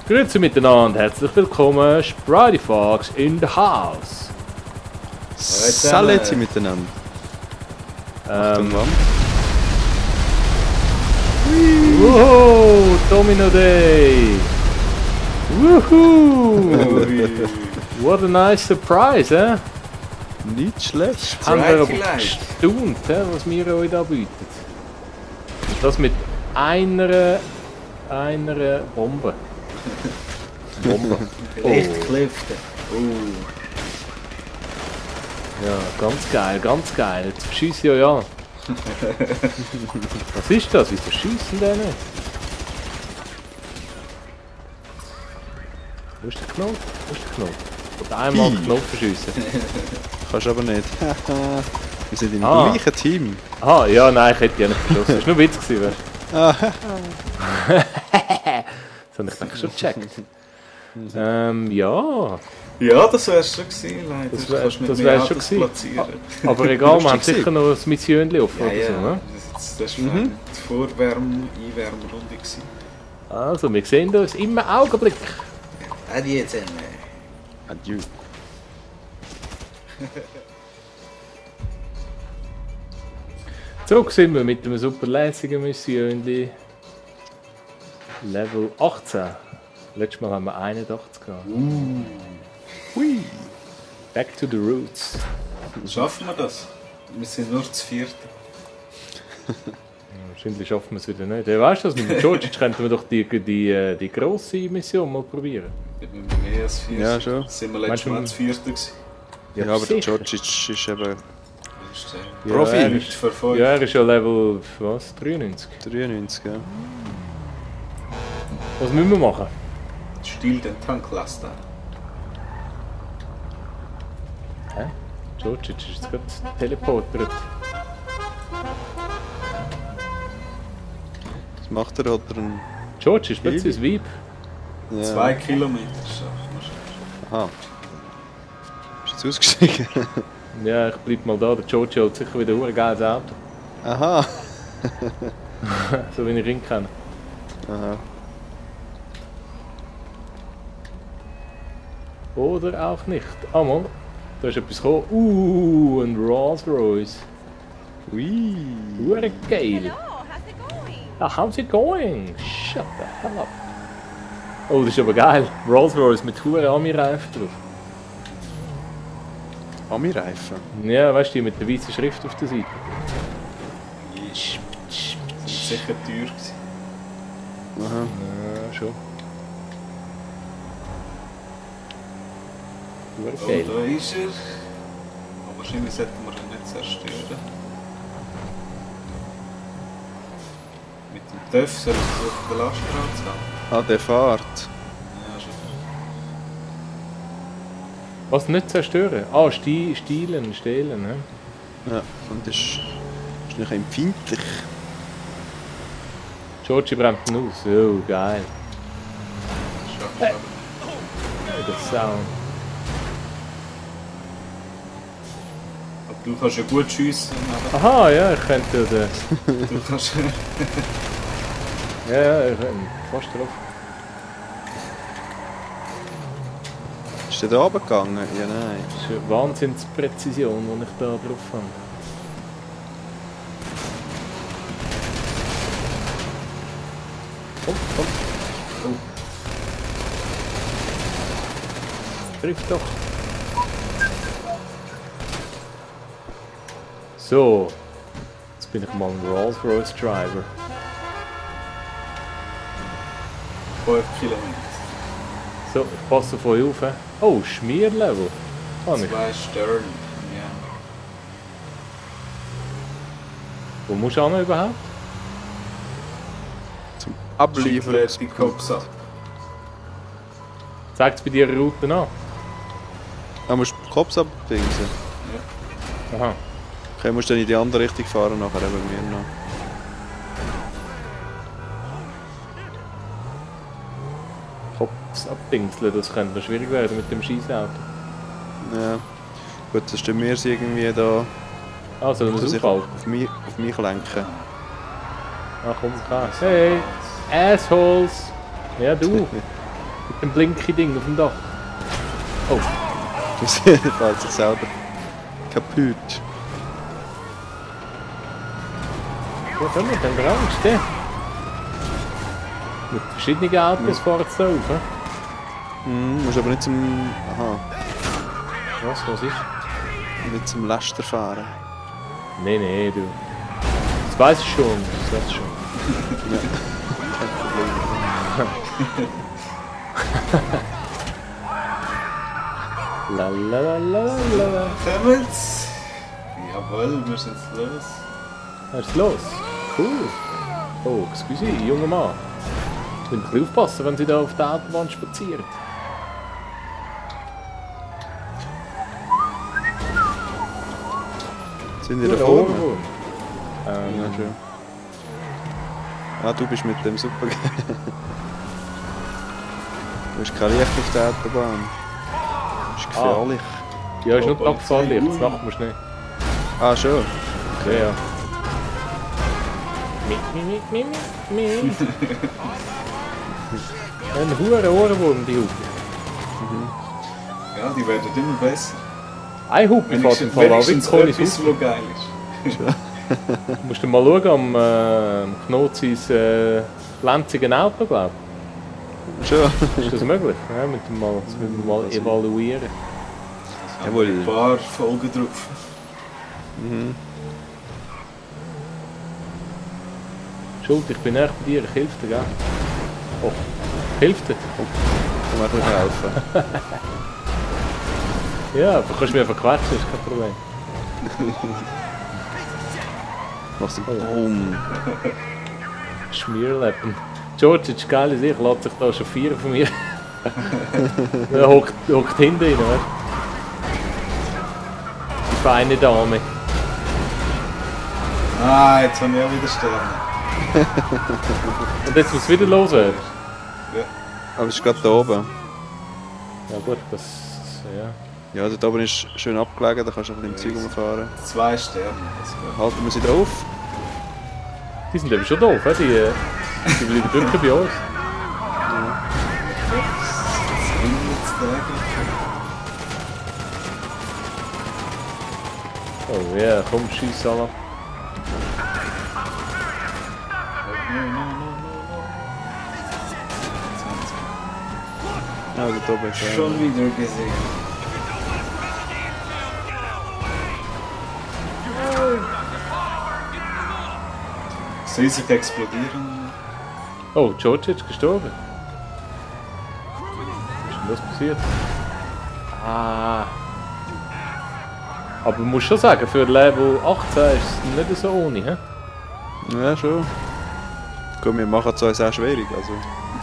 Grüezi miteinander, herzlich willkommen, Sprite Fox in the house. Salut miteinander. Mann. Wow, Domino Day! Woohoo! What a nice surprise, eh? Nicht schlecht. Haben wir aber gestaunt, was wir euch da bieten. Und das mit einer Bombe. Bombe. Lichtklüfte. Ja, ganz geil, ganz geil. Jetzt verschiessen ja. Was ist das? Wieso schiessen die nicht? Wo ist der Knopf? Wo ist der Knopf? Und einmal den Knopf verschiessen. Kannst aber nicht. Wir sind im gleichen Team. Aha, ja, nein, ich hätte ja nicht geschossen. Das war nur Witz gewesen, weißt du? Das habe ich eigentlich schon gecheckt. Ja. Ja, das wär's schon gewesen, leider. Das wär's schon gewesen. Aber egal, wir haben sicher noch ein Missionchen offen oder so, ne? Das war die Einwärmrunde gewesen. Also, wir sehen uns im Augenblick. Adieu zusammen. Adieu. Zurück sind wir mit einem super lässigen Missionchen. Level 18. Letztes Mal haben wir 81 gehabt. Hui. Back to the roots. Schaffen wir das? Wir sind nur zu viert. Wahrscheinlich schaffen wir es wieder nicht. Weißt du, mit dem George könnten wir doch die grosse Mission mal probieren. Wir sind mehr als vier. Ja, schon. Sind wir letztes Mal zu viert gewesen. Ja, aber der George ist eben Profi. Ja, Er ist ja Level was? 93. 93, ja. Was müssen wir machen? Still den Tanklaster. Hä? George ist jetzt gerade teleportiert. Was macht er? Hat er einen... George ist plötzlich ein Weib. Ja. 2 Kilometer schaffen wir schon. Aha. Ist jetzt ausgestiegen? Ja, ich bleib mal da. Der George hat sicher wieder ein geiles Auto. Aha. So wie ich ihn kenne. Aha. Oder auch nicht. Ah, Mann. Da ist etwas gekommen. Ein Rolls Royce. Ui. Geil. Hello, how's it going? Shut the hell up. Oh, das ist aber geil. Rolls Royce mit hohen Ami-Reifen drauf. Ami-Reifen? Ja, weißt du, mit der weißen Schrift auf der Seite. Das war sicher teuer gewesen. Aha. Ja, schon. Oh, Geil. da ist er. Aber wahrscheinlich sollten wir ihn nicht zerstören. Mit dem TÜV soll ich auf der Laststraße haben. Ah, der fährt. Ja, schon. Was nicht zerstören? Ah, stehlen, ne? Ja, und das ist nicht empfindlich. Georgie brennt ihn aus. Oh, geil. Schaffst du aber. Der Sound. Aber du kannst ja gut schiessen. Aha, ja, ich könnte den. Du kannst... Ja, ich bin fast drauf. Ist der da runtergegangen? Ja, nein. Das ist eine Wahnsinnspräzision, die ich da drauf habe. Komm. Oh. Trifft doch. So. Jetzt bin ich mal ein Rolls Royce Driver. 5 Kilometer. So, ich passe auf euch auf. Oh, Schmierlevel. 2 Stern. Ja. Wo musst du hin überhaupt? Zum Abliefern. Schickt die Cops ab. Zeigt es bei dir eine Route an? Ah, musst du den Kopf abdingsen? Aha. Okay, musst du dann in die andere Richtung fahren, nachher eben mir noch. Kopf abdingseln, das könnte noch schwierig werden mit dem Scheißauto. Ja. Gut, dann stehen wir sie irgendwie da. Ah, sollen wir es sich aufhalten? auf mich lenken. Ah, komm, klar. Hey! Assholes! Ja, du! Mit dem Blinky-Ding auf dem Dach. Oh. Das fällt sich selber kaputt. Ja, komm mit, haben wir Angst, ja. Mit verschiedenen Autos fahren sie da auf, Musst aber nicht zum... Aha, Was ist? nicht zum Laster fahren. Nee, du. Das weiß ich schon, das weiß ich schon. Kein Problem. Lalalala. Kommen's! Jawohl, wir sind los. Was ist los? Cool. Oh, excuse, junger Mann. Sie müssen ein bisschen aufpassen, wenn Sie da auf der Autobahn spazieren. Sind wir da vorne? Ja, Ja, schön. Ah, du bist mit dem super. Du hast kein Licht auf der Autobahn. Das ist gefährlich. Ja, ist nicht abgefallen, das macht man nicht. Ah, schon? Ja, ja. Mi. Ein hoher Ohrenwurm, die Hupe. Ja, die werden immer besser. Ein Hupe fährt im Fall auch wirklich cool. Etwas, was geil ist. Du musst mal schauen, am Knoten sein glänzigen Auto, glaube ich. Schon? Ist das möglich? Ja, das müssen wir mal evaluieren. Da haben wir ein paar Folgen drauf. Schuld, ich bin echt bei dir, ich helfe dir, gell? Oh, hilft dir? Kann man dir helfen? Ja, aber kannst du mir einfach quatschen, ist kein Problem. Machst du Boom. Schmierlappen. George, das ist geil, ich lässt sich da schon 4 von mir. Er hockt hinten rein, oder? Die feine Dame. Ah, jetzt habe ich auch wieder Sterne. Und jetzt muss es wieder los werden. Ja. Aber es ist gerade da oben. Ja gut, das... ja. Ja, dort oben ist schön abgelegen, da kannst du ein bisschen im Zeug rumfahren. 2 Sterne. Halten wir sie drauf? Die sind eben schon doof, die bleiben wirklich bei uns. Oh ja, komm, schieß alle. Ja, dort oben ist Schon wieder gesehen. Das riesig explodieren. Oh, George ist gestorben. Was ist denn das passiert? Ah. Aber man muss schon sagen, für Level 18 ist es nicht so ohne, hä? Ja, schon. Komm, wir machen es uns auch schwierig, also.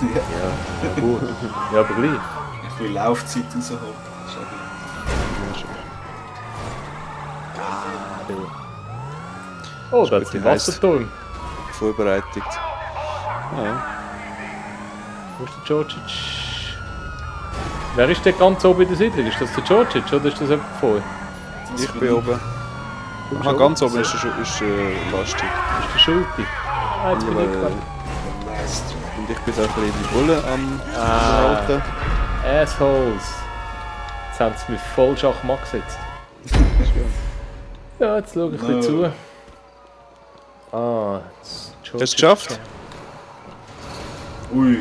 Ja. Ja, gut. Ja, aber gleich. Ich will Laufzeit rausholen. Das ist auch gut. Oh, da ist ein Wasserturm. Vorbereitet. Ja. Wo ist der Georgic? Wer ist der ganz oben in der Siedlung? Ist das der Georgic oder ist das jemand vorher? Ich bin oben. Aha, ganz oben ist lastig. Ist der Schulti? Ah, jetzt bin ich gerade. Und ich bin so ein bisschen die Bulle am Halten. Assholes. Jetzt haben sie mich voll Schachmatt gesetzt. Ja, jetzt schaue ich ein bisschen zu. Ah, jetzt Hast du es geschafft? Ui.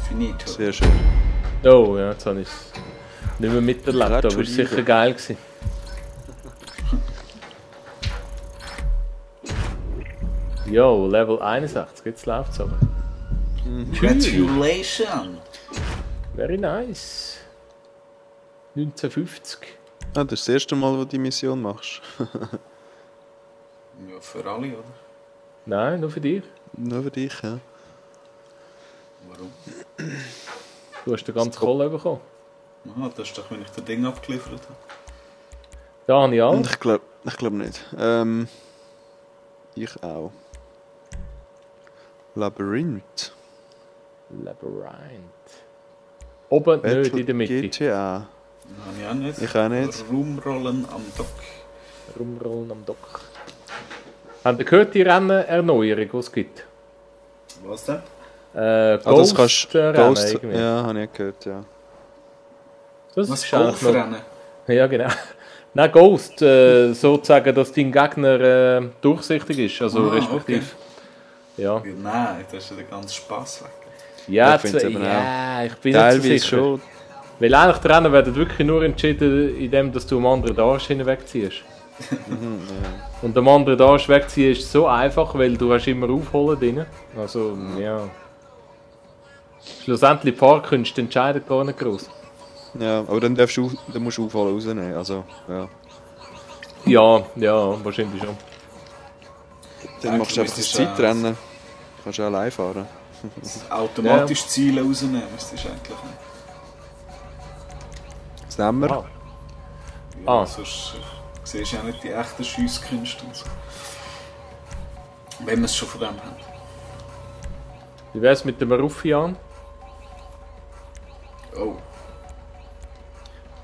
Finito. Sehr schön. Oh, ja, jetzt habe ich es nicht mehr miterlebt, aber es war sicher geil gewesen. Jo, Level 61, jetzt läuft es aber. Congratulations! Very nice. 1950. Ah, das ist das erste Mal, wo du die Mission machst. Ja, für alle, oder? Nein, nur für dich. Nur für dich, ja. Warum? Du hast den ganzen Kohle bekommen. Aha, das ist doch, wenn ich das Ding abgeliefert habe. Da habe ich Und auch. ich glaub nicht. Ich auch. Labyrinth. Labyrinth. Oben nicht, in der Mitte. GTA. Habe ich auch nicht. Ich auch nicht. Rumrollen am Dock. Rumrollen am Dock. Habt ihr gehört, die Rennerneuerung, die es gibt? Was denn? Das Ghost kannst Rennen Ghost, irgendwie. ja, habe ich gehört, ja. Das Was ist eigentlich noch... Golfrennen? Ja, genau. Nein, Ghost, sozusagen, dass dein Gegner durchsichtig ist, also respektiv. Ja. Ja, nein, das ist ja der ganze Spaß weg. Ja, Ich find's eben ich bin nicht so Teilweise sicher. schon. Weil eigentlich die Rennen werden wirklich nur entschieden, indem dass du am anderen Arsch hinwegziehst. Und am anderen Arsch wegziehen ist so einfach, weil du hast immer Aufholen drin. Also, ja. Schlussendlich die Fahrkünste entscheiden gar nicht groß. Ja, aber dann musst du aufholen rausnehmen, also, ja. Ja, wahrscheinlich schon. Dann machst du einfach das Eigentlich Zeitrennen. Kannst du auch allein fahren. Das automatisch Ziele rausnehmen, ist das eigentlich nicht. Das nehmen wir. Ja, sonst siehst du ja nicht die echten Schiesskünste und so. Wenn wir es schon von dem haben. Wie wär's mit dem Ruffian? Oh,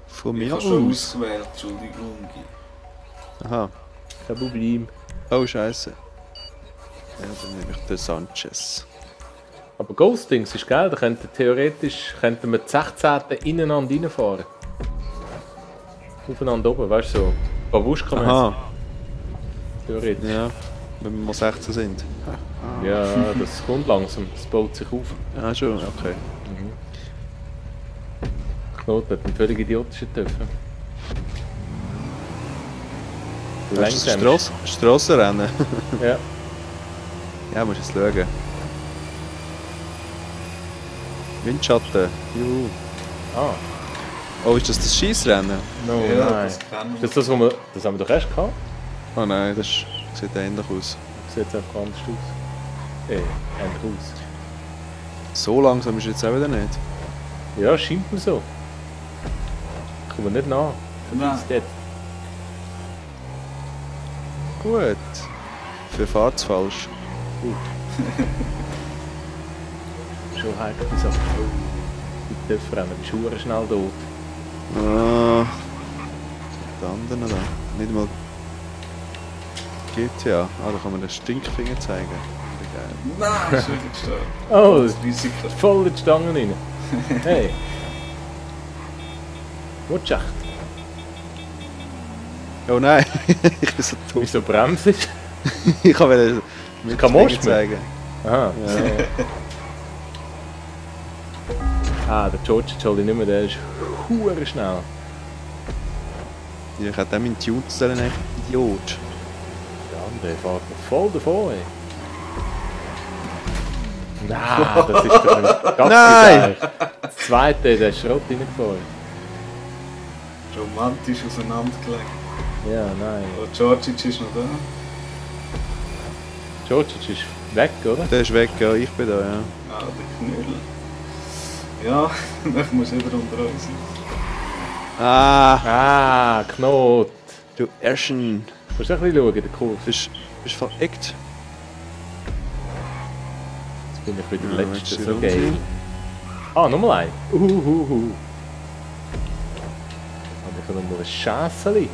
Von ich mir habe schon aus. ausgewählt, Entschuldigung. Aha. Kein Problem. Oh, scheiße. Ja, dann nehme ich den Sanchez. Aber Ghostings ist geil, da könnten wir die 16. ineinander reinfahren. Aufeinander oben, weißt du, so. Babuschka Aha. theoretisch. Ja, wenn wir mal 16 sind. Ja, das kommt langsam, das baut sich auf. Ja, schon, okay. Knoten hat einen völlig idiotischen Töpfen. Das ist das Strassenrennen. Ja. Ja, musst jetzt schauen. Windschatten. Juhu. Ah, Oh, ist das Scheissrennen? no, Ja, nein. das kennen Das ist das, das haben wir doch erst gehabt. Oh nein, das sieht ähnlich aus. Das sieht jetzt einfach anders aus. Ähnlich aus. So langsam ist jetzt auch wieder nicht. Ja, scheint mir so. Ich komme nicht nach. Nein. Ist dort. Gut. Für fahrt's falsch. Schon heikle Sache. Die Töpfrennen, bist du verdammt schnell tot. Ah. Die anderen da. Nicht mal GTA. Ah, da kann man den Stinkfinger zeigen. Wie geil. Nein, ist wieder gestört. Oh, Das Risiko. voll in die Stangen rein. Hey. Wutsch echt. Oh nein, ich bin so tot. Wieso bremst du? Ich wollte mit Kein dem Most Finger mehr? zeigen. Aha. Ja. Ah, der George Jolly nicht mehr, der ist hure schnell. Ja, ich hätte auch meinen Tune stellen, echt Idiot. Der andere fährt mir voll davon, ey. Nein, das ist doch nicht ganz Nein! geil. Das zweite, der ist Schrott reingefahren. Romantisch auseinandergelegt. Ja, nein. Oh, Georgic ist noch da. George ist weg, oder? Der ist weg, ja, ich bin da, ja. Ah, der Knüll. Ja, ich muss wieder unter uns sein. Ah, Ah, Knot. du Erschen. Musst du ein bisschen schauen, der Kurs. Bist vereckt. Jetzt bin ich wieder Ja, der Letzte, willst du so die geil. Runde? Ah, nochmal ein. Aber ich habe nochmal ein Schässeli.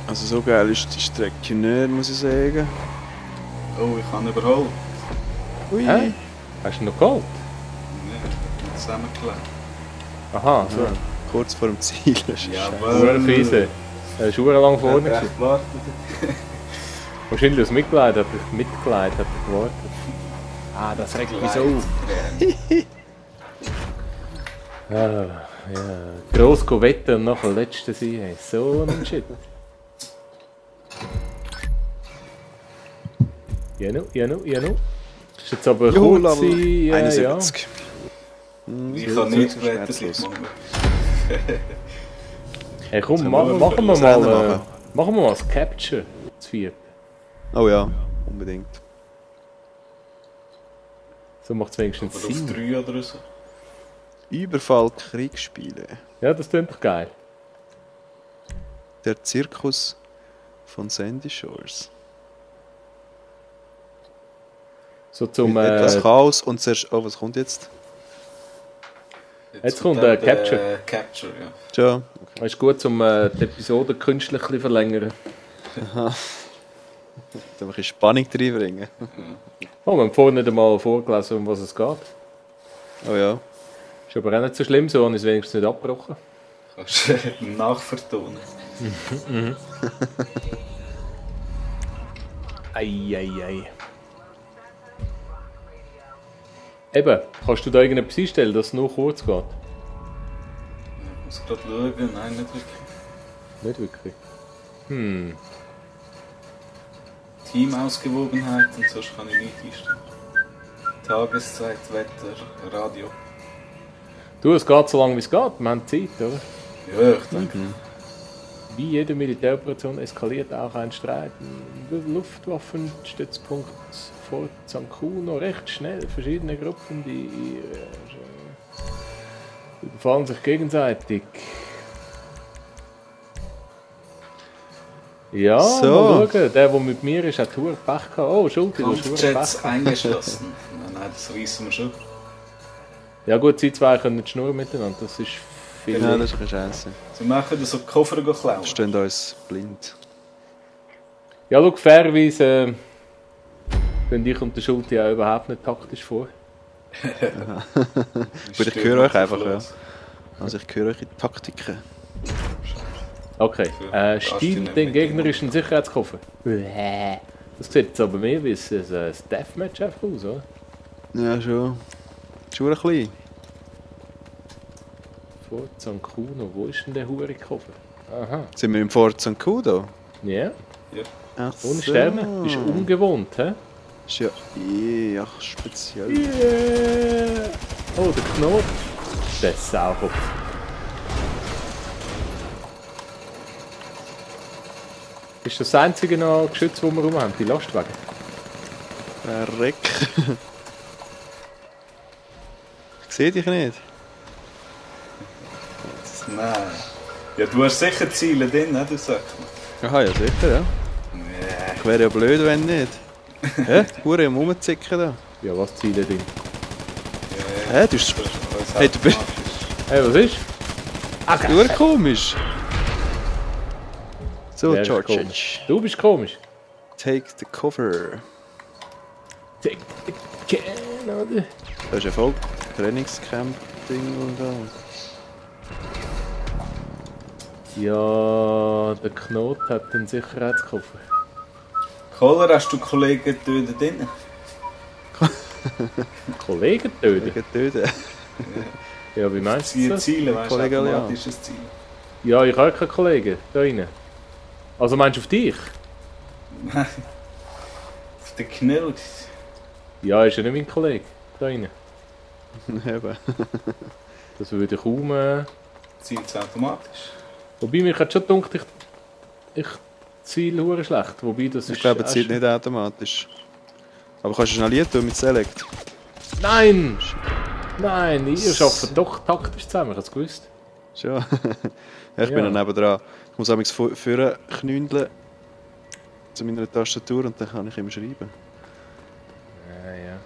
Also so geil ist die Strecke nicht, muss ich sagen. Oh, ich habe überholt. Ui. Hä? Hast du noch Gold? Ja, zusammengeklebt. Aha, so. Ja, kurz vor dem Ziel. Das ist Hure fiese. Er ist hure lang vorne gewesen. Wahrscheinlich aus Mitleid hat er gewartet. Ah, das regt mich so auf. Ah, ja. Gross wetten und nachher letzte sein. Hey, so ein Shit. Ja, nu. Ist jetzt aber Juhu, kurz. Ja, 71. Ich habe nicht gewählt, dass ich mache. Hey, komm, Sollen machen wir wir das Rennen mal machen? das Capture. Das vierte. Oh ja, unbedingt. So macht es wenigstens Oder auf Sinn. 3 oder so. Überfall Kriegsspiele. Ja, das klingt doch geil. Der Zirkus von Sandy Shores. So zum. Mit etwas Chaos und zuerst. Oh, was kommt jetzt? Jetzt kommt Capture. Capture, ja. Tja. Es ist gut, um die Episode künstlich ein bisschen verlängern. Da ein bisschen Spannung reinbringen. Oh, wir haben vorhin nicht einmal vorgelesen, um was es geht. Oh ja. Ist aber auch nicht so schlimm, so habe ich es wenigstens nicht abgebrochen. Kannst du nachvertonen. Ei. Eben, kannst du da irgendetwas einstellen, dass es nur kurz geht? Ich muss gerade schauen. Nein, nicht wirklich. Nicht wirklich. Teamausgewogenheit und sonst kann ich nicht einstellen. Tageszeit, Wetter, Radio. Du, es geht so lange wie es geht, wir haben Zeit, oder? Ja, ich denke. Wie jede Militäroperation eskaliert auch ein Streit im Luftwaffenstützpunkt vor Zancuno recht schnell. Verschiedene Gruppen, die überfallen sich gegenseitig. Ja, So. mal schauen. Der mit mir ist, hat Tour Pech gehabt. Oh, Schulti, du hast Tour Pech Kampfjets gehabt. eingeschlossen. Nein, das wissen wir schon. Ja gut, sie zwei können nicht schnurren miteinander, das ist viel. Ja, das ist ein bisschen scheiße. Sie machen das so Koffer klauen. Wir stehen uns blind. Ja, schau, fairerweise bin ich und der Schulti auch überhaupt nicht taktisch vor. Gut, ich höre euch einfach, ja. Also ich höre eure Taktiken. Okay, Für Stil nicht den mit gegnerischen Sicherheitskoffer. Das sieht jetzt aber mehr wie ein Deathmatch einfach aus, oder? Ja, schon. Schon ein bisschen. Fort Zancuno, wo ist denn der Hure-Koffer? Aha, Sind wir im Fort St. Kudo? ja, Ja. Ach ohne Sterne. Ist ungewohnt, hä? Ist ja ja, speziell. Yeah. Oh, der Knoten. Der Saukopf. Ist das einzige noch Geschütz, das wir rum haben, die Lastwagen? Verreck. Ich sehe dich nicht. Nein. Ja, du hast sicher Ziele drin, ne? Du sagst mir. Aha, ja sicher, ja. Nee. Ich wäre ja blöd, wenn nicht. Hä? Hure am Rumzicken da. Ja, was Ziele denn? Hä? Du bist... Hey, du bist... Hey, was ist? Hure komisch. So, Wer ist George. komisch? Du bist komisch. Take the cover. Take the can, oder? Das ist ja voll Trainingscamp-Ding und alles. Ja, der Knot hat einen Sicherheitskoffer. Kohler, hast du Kollegen getötet drin? Kollegen töten? Wegen Töten. Ja, wie meinst du das? Ziele, weißt du, Kollege automatisches Ziel. Ja, ich habe keine Kollegen da rein. Also meinst du auf dich? Nein. Auf den Knut. Ja, ist ja nicht mein Kollege da rein. Eben. Das würde ich kaum... Zielt es automatisch. Wobei, mir hat schon gedacht, ich ziele hure schlecht. Wobei, das ist... Ich glaube, es zieht nicht automatisch. Aber kannst du schnell tun mit Select? Nein! Nein, ihr arbeitet doch taktisch zusammen, ich habe es gewusst. Schon. Ja, ich Ja. bin dann nebendran. Ich muss amigs vorne knündeln zu meiner Tastatur und dann kann ich ihm schreiben. Ja, ja.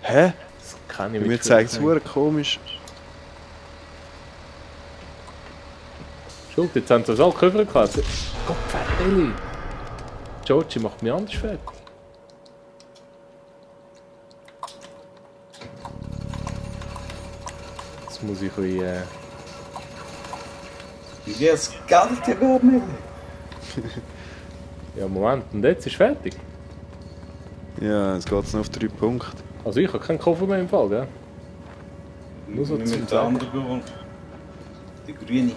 Hä? Das kann ich Mir mit zeigt es Freude hure komisch. Schuld, jetzt haben sie uns alle Koffer geklaut. Gott, Eli! Georgie macht mich anders fertig. Jetzt muss ich euch... Ja, es geht ja gar nicht. Ja, Moment, und jetzt ist fertig. Ja, jetzt geht es noch auf 3 Punkte. Also ich habe keinen Koffer mehr im Fall, gell? Nur so Wir zum müssen den Sagen. anderen holen. Die grüne.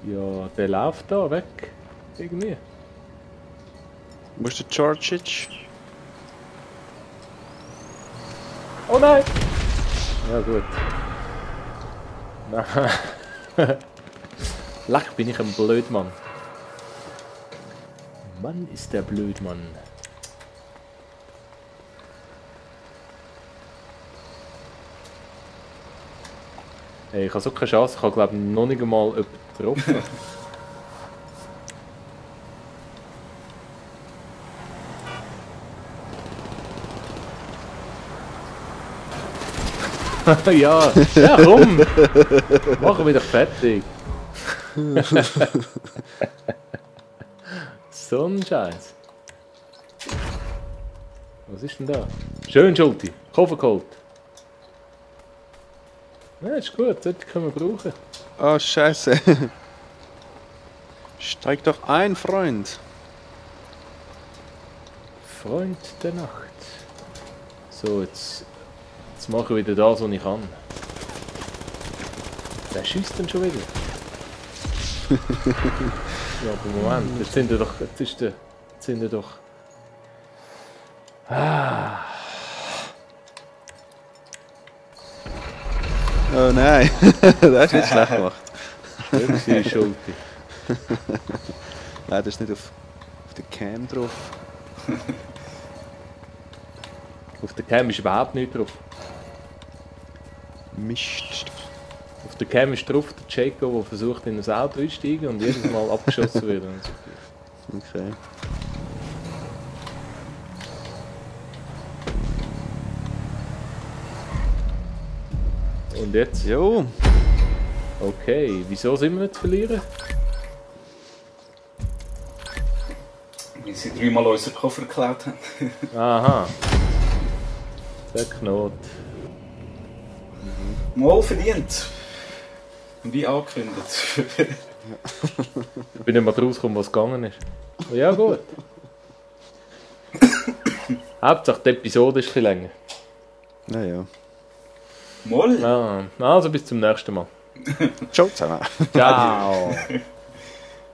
Ja, der läuft da weg. Irgendwie. Wo ist der Georgic? Oh nein! Ja gut. Nein. Leck, bin ich ein Blödmann. Mann, ist der Blödmann. Hey, ich habe so keine Chance, ich habe glaube noch nicht einmal jemanden getroffen. ja, ja komm! Machen wir doch fertig. So ein Scheiß. Was ist denn da? Schön, Schulti. Koffer geholt. Ja, ist gut, das können wir brauchen. Oh, Scheiße. Steig doch ein, Freund. Freund der Nacht. So, jetzt mache ich wieder das, was ich kann. Der schießt dann schon wieder. Ja, aber Moment, jetzt sind wir doch. Jetzt sind wir doch. Oh nein, das ist nicht schlecht gemacht. Das ist Schuld. Nein, das ist nicht auf der Cam drauf. Auf der Cam ist überhaupt nichts drauf. Mist. Auf der Cam ist drauf der Jaco, der versucht in ein Auto einzusteigen und jedes Mal abgeschossen wird. Okay. Und jetzt? Jo. Okay, wieso sind wir nicht zu verlieren? Weil sie 3-mal unseren Koffer geklaut haben. Aha. Der Knot. Mal verdient. Wie angekündigt. Ich bin nicht mal rausgekommen, was gegangen ist. Ja, gut. Hauptsache die Episode ist ein bisschen länger. Naja. Mal. Ah, also bis zum nächsten Mal. Ciao zusammen. Ciao.